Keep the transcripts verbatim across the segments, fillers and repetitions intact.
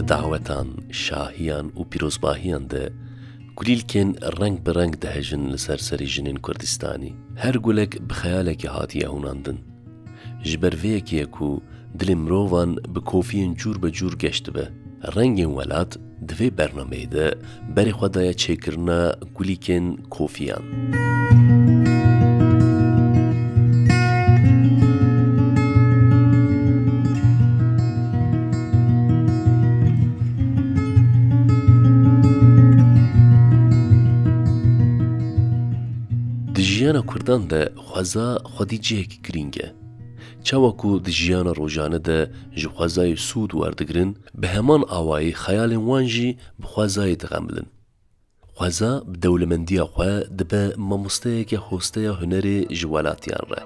Dawetan, şahiyan û pîrozbahiyan de kulîlkên reng bi reng dihejin li ser serê jinên Kurdistanî. Her gulek bi xeyalekê hatiye hûnandin. Ji ber vê yekê ye ku dilê mirovan bi kofiyên cûr be cûr geş dibe. Rengên Welat di vê bernameyê de berê xwe daye çêkirina kulîlkên kofiyan. Di jiyana Kurdan de xweza xwedî cihekî girîng e. Çawa ku di jiyana rojane de ji xwezayê sûd werdigirin, bi heman awayî xeyalên wan jî bi xwezayê dixemilin. Xweza bi dewlemendiya xwe dibe mamosteyeke hosteya hunerê ji welatiyan re.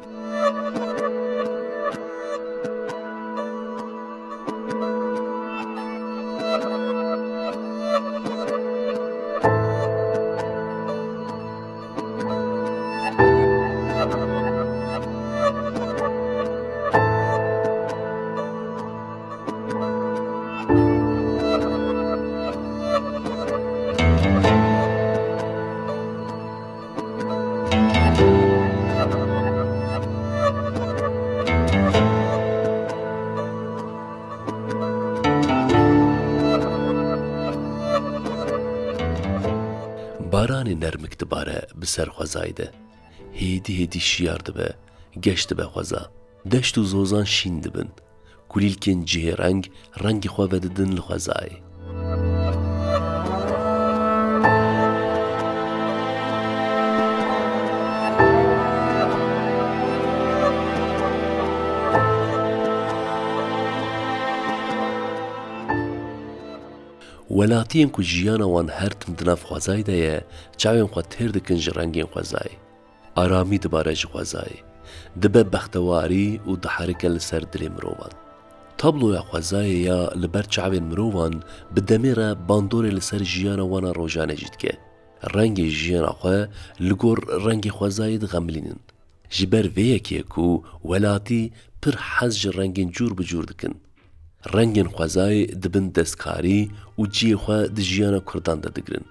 Baranê nermik dibare bi ser xwezayê de. Hêdî hêdî şiyar dibe, geş dibe xweza. Deşt û zozan şîn dibin. Kulîlkên cihê reng, rengê xwe vedidin li xwezayê. Welatiyên ku jiyana wan her tim di nav xwezayê de ye, çavên xwe têr dikin ji rengên xwezayê. Aramî dibare ji xwezayê. Dibe bextewarî û diherike li ser dilê mirovan. Tabloya xwezayê ya li ber çavên mirovan bi demê re bandorê li ser jiyana wan a rojane jî dike. Rengê jiyana xwe li gor rengê xwezayê dixemilînin. Ji ber vê yekê ku welatî pir hez ji rengên cûr bi cûr dikin. Rengên xwezayê dibin destkarî û cihê xwe di jiyana Kurdan de digirin.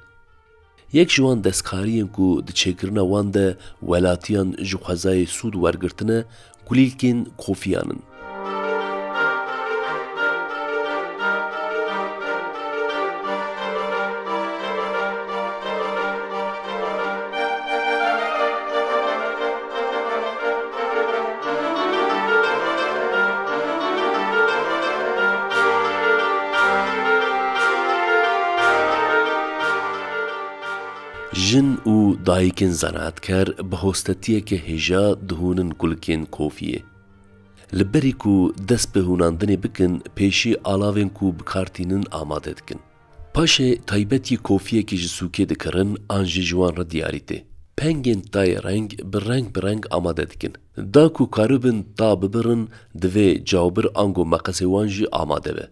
Yek ji wan destkariyên ku di çêkirina wan de welatiyan ji xwezayê sûd wergirtine, kulîlkên kofiyan in. Jin û dayikên zanaatkar bi hostetiyeke hêja dihûnin kulkên kofiyê. Li berî ku dest bi hûnandinê bikin, pêşî alavên ku bi kar tînin amade dikin. Paşê taybetî kofiyekî ji sûkê dikirin an jî ji wan re diyarî tê. Pengên tayê reng bi reng bi reng amade dikin. Da ku karibin ta bibirin, divê cawbir ango meqesê wan jî amade be.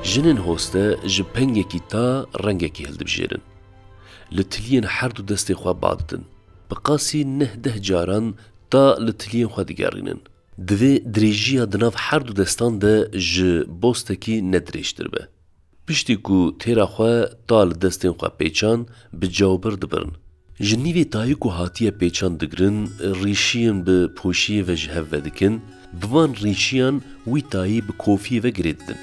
Jinên hoste ji pengekî ta rengekî hildibijêrin. Li tiliyên her du destê xwe ba didin. Bi qasî neh deh caran ta li tiliyên xwe digerînin. Divê dirêjiya di nav her du destan de ji bostekî ne dirêjtir be. Piştî ku têra xwe ta li destên xwe pêçan, bi cawbir dibirin. Ji nîvê tayî ku hatiye pêçan digirin, rîşiyên bi poşiyê ve ji hev ve dikin, bi van rîşiyan wî tayî bi kofiyê ve girê didin.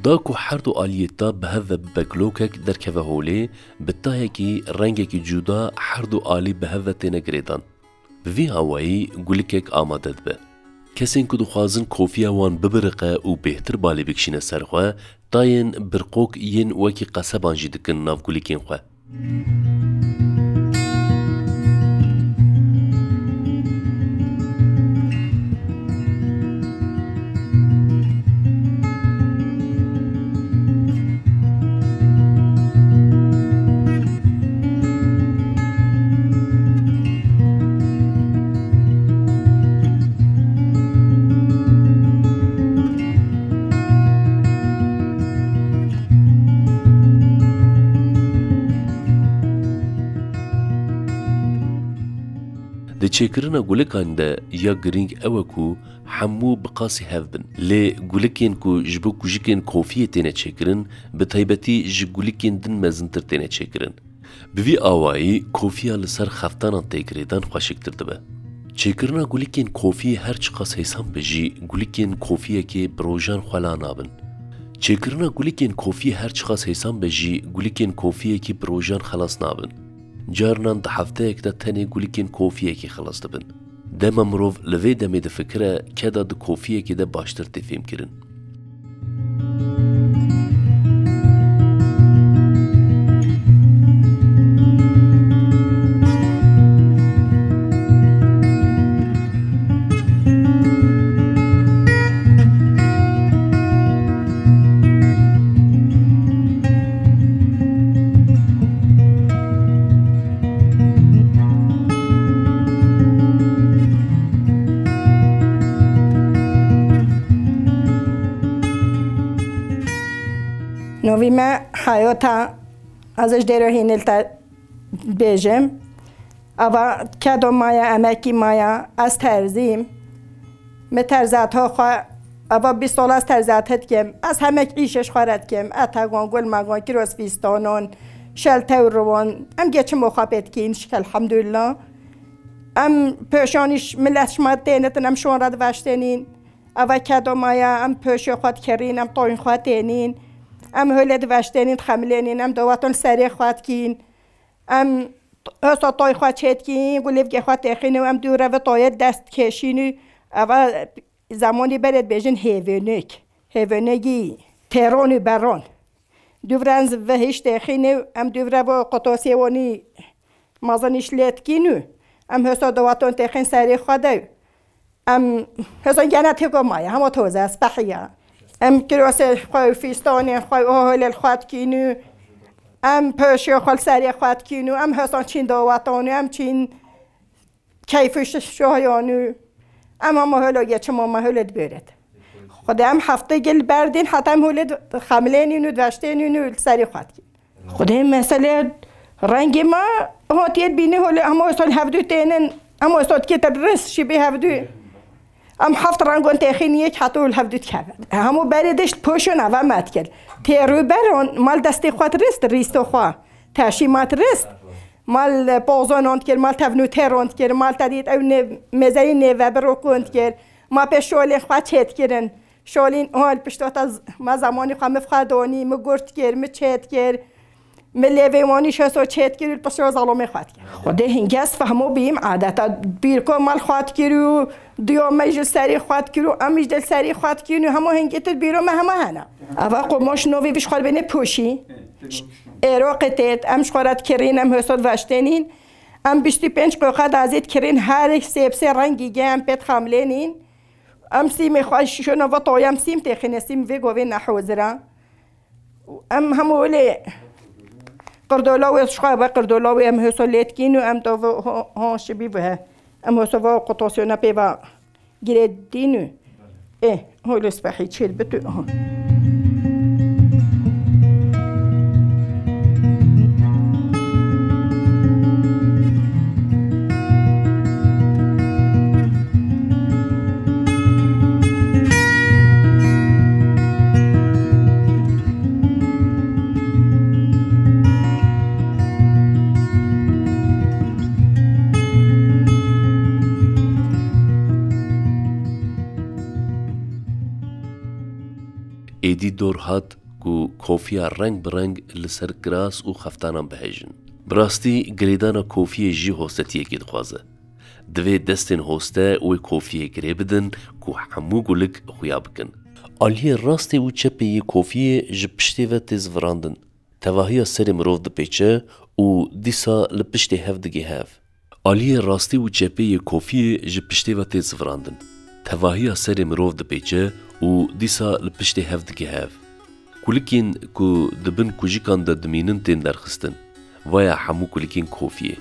Da ku her du aliyê ta bi hev ve bibe gulokek derkeve holê, bi tayekî rengekî cuda her du alî bi hev ve têne girêdan. Bi vî awayî gulikek amade dibe. Kesên ku dixwazin kofiya wan bibiriqe û bêhtir balê bikişîne ser xwe, tayên birqok yên wekî qeseban jî dikin nav gulikên xwe. Di çêkirina gulikan de ya girîng ew e ku hemû bi qasî hev bin. Lê gulikên ku ji bo kujikên kofiyê têne çêkirin, bi taybetî ji gulikên din mezintir têne çêkirin. Bi vî awayî kofiya li ser xeftanan tê girêdan xweşiktir dibe. Çêkirina gulikên kofiyê her çiqas hêsan be jî, gulikên kofiyekê bi rojan xwe la nabin. Çêkirina gulikên kofiyê her çiqas hêsan be jî, gulikên kofiyekî bi rojan xelas nabin. Carinan di hefteyek de tenê gulikên kofiyekî xelas dibin. Dema mirov li vê demê difikire, keda di kofiyekê de baştir tê fêmkirin. Novî me Hayot e, ez ji Dêrê Hînê li te bêjim. Ava kedo maya, emekî maya, ez terzîm. Mi terzata xwe, ava bîst sal ez terzate dikim. Ez hemek îşê ji xwe re dikim. Etegon, gulmegon, kiros fîstanon, şelte û riwon. Em geçim û xwe pê dikîn, şik elhamdulillah. Em pêşanî ş-, milet şima tênitin, em şon re diveştênîn. Ava kedo maya, em pêşê xwe dikerîn, em toyên xwe tênîn. Em holê diveştênîn, dixemilênîn, em dawaton serê xwe dikîn. Em hesa toy xwe çêdikîn, gulêvgê xwe têxîn û em dû re ve toyê dest dikêşîn û eva zemanî berê dibêjin hêvênik. Hêvênegî têron û beron. Dû re em ve hîş têxîn û em dû re ve qotosê wanî mazanîş lê dikîn û em hesa dawaton têxîn serê xwe de. Em hêsan genetîko maye, hema toze, spehiya. Em kirosê xwe û fîstanên xwe û holê li xwe dikîn û Em peşiya xwe li serê xwe dikîn û em hesan çîn dawetan û em çîn keyf û şahiyan û em hema hewla geçima me hewlê dibêret. Xwedê em heftê gil berdîn heta em hewlê xemlênîn û diveştênîn û li serê xwe dikîn. Xwedê mesele rengê me hatiye bîne hewlê hema sal hevdû tênin, hema sal dikê te rist şî bê hevdû. Em heft rengon têxîn yek heta û li hevdû dikevin. Hemû berê dişt poşon eve me dikir. Tê rûberon mal destê xwe dirist, rîsto xwe. Teşî me dirist. Mal, e, pozonon dikir, mal tevnûteron dikir, mal te dît ew nê-, mêzeyî nêve birokon dikir. Ma pê şolên xwe çêdikirin. Şolîn, ha, li pişta te z-, me zemanî xwe min xwe donî, min gur dikir, min çêdikir. Min lêvê wanî şeso çêdikir û li pişta zalomê xwe dikir. Xwedê hingest fehmo bîm, adeta bîrko mal xwe dikir û diyo me ji serî xwe dikir û em ji dil serî xwe dikir û hemû hingî tu bîro me hema hene. Eva qomoş novî vî ji xwe bêne poşî. Êro qitêt, em ji xwe re dikirîn, em hosot veştênîn. Em bîst û pênc qoqa dazî dikirîn, her sê bi sê rengî ge em pê dixamlênîn. Em sîmê xwe şişona ve toyem sîm têxine, sîm vê govê nehozira. Em hemû lê qirdola wê şixwe ve qirdola wê em hêso lê dikîn û em to ve ho-, ho şibî ve. Em hêso ve qotasyona pê ve girê dîn û. Ê, ho lê spehî çêl bit û ho. Êdî dor hat ku kofiya reng bi reng li ser kiras û xeftanan bihejin. Bi rastî girêdana kofiyê jî hosetiyekê dixwaze. Divê destên hoste wê kofiyê girê bidin ku hemû gulik xuya bikin. Aliyê rastê û çepê yê kofiyê ji piştê ve tê zivirandin. Tevahiya serê mirov dipêçe û dîsa li piştê hev digê hev. Aliyê rastî û çepê yê kofiyê ji piştê ve tê zivirandin. Tevahiya serê mirov dipêçe û dîsa li piştê hev digê hev. Kulikên ku di bin kujikan de dimînin tên derxistin. Vaya hemû kulikên kofiyê.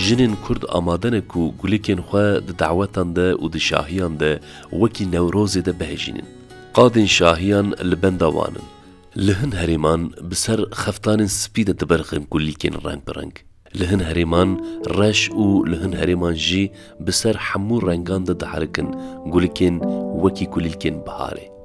Jinên Kurd amade ne ku gulikên xwe di dawetan de û di şahiyan de wekî Newrozê de bihejînin. Qadên şahiyan li benda wan in. Li hin herêman bi ser xeftanên spî de diberxin kulîlkên reng bi reng. Li hin herêman reş û li hin herêman jî bi ser hemû rengan de diherikin gulikên wekî kulîlkên biharê.